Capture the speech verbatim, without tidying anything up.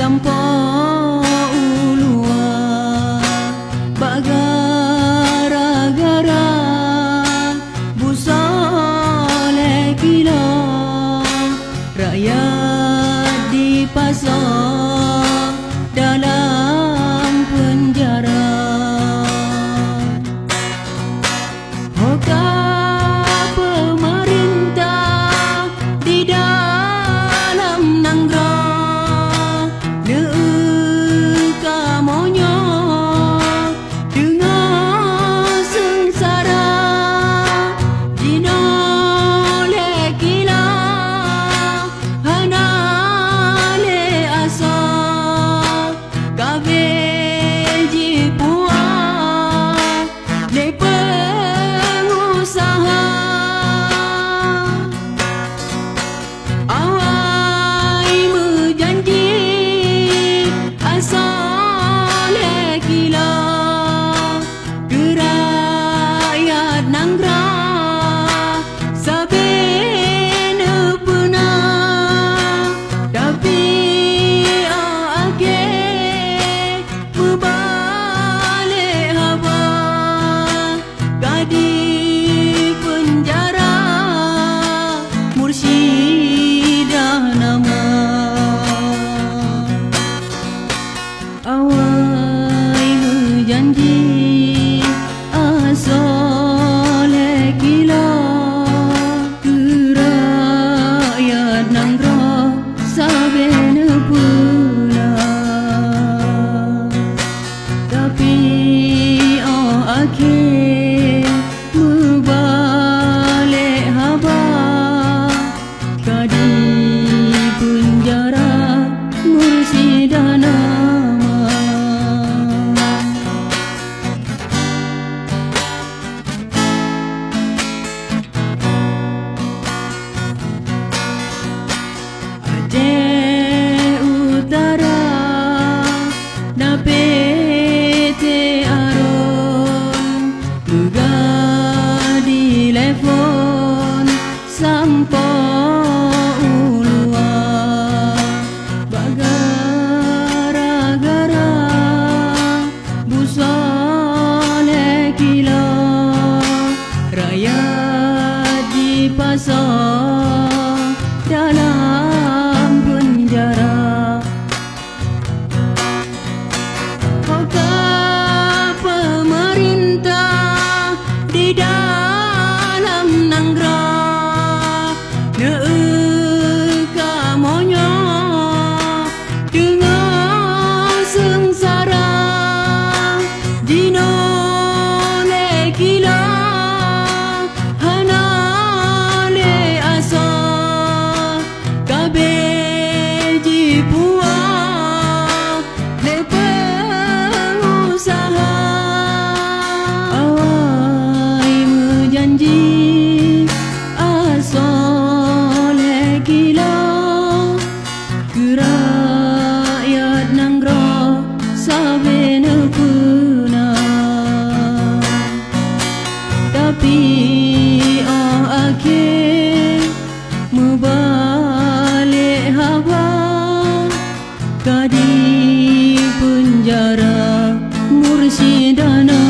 Sampoe u luwa bak gara-gara busoleh kilo, rakyat dipasoe dalam peunjara. Ho ka peumeurintah di dalam nanggroe, neueu kamoe nyoe deungoe seungsara. Jinoe lé kilo hana lé asoe, ka abéh jipuwoe lé peungusaha. Awai meujanji asoe lé kilo keu rakyat nanggroe sabe neupeuna, tapi 'oh akhé meubalek haba ka dipeunjara Mursyidah nama. Awai meujanji asoe lé kilo keu rakyat nanggroe sabe neupeuna, tapi 'oh akhé meubalek haba ka dipeunjara Mursyidah nama. Aceh Utara na P T Aron, meuga di Lefon sampoe u luwa bak gara-gara busoleh kilo, rakyat jipasoe dalam peunjara. Ho ka peumeurintah di dalam nanggroe, neueu kamoe nyoe deungoe seungsara. Jinoe lé kilo hana lé asoe, ka abéh jipuwoe lé peungusaha. Awai meujanji asoe lé kilo keu rakyat nanggroe sabe neupeuna, tapi 'oh akhé meubalek haba ka dipeunjara Mursyidah nama.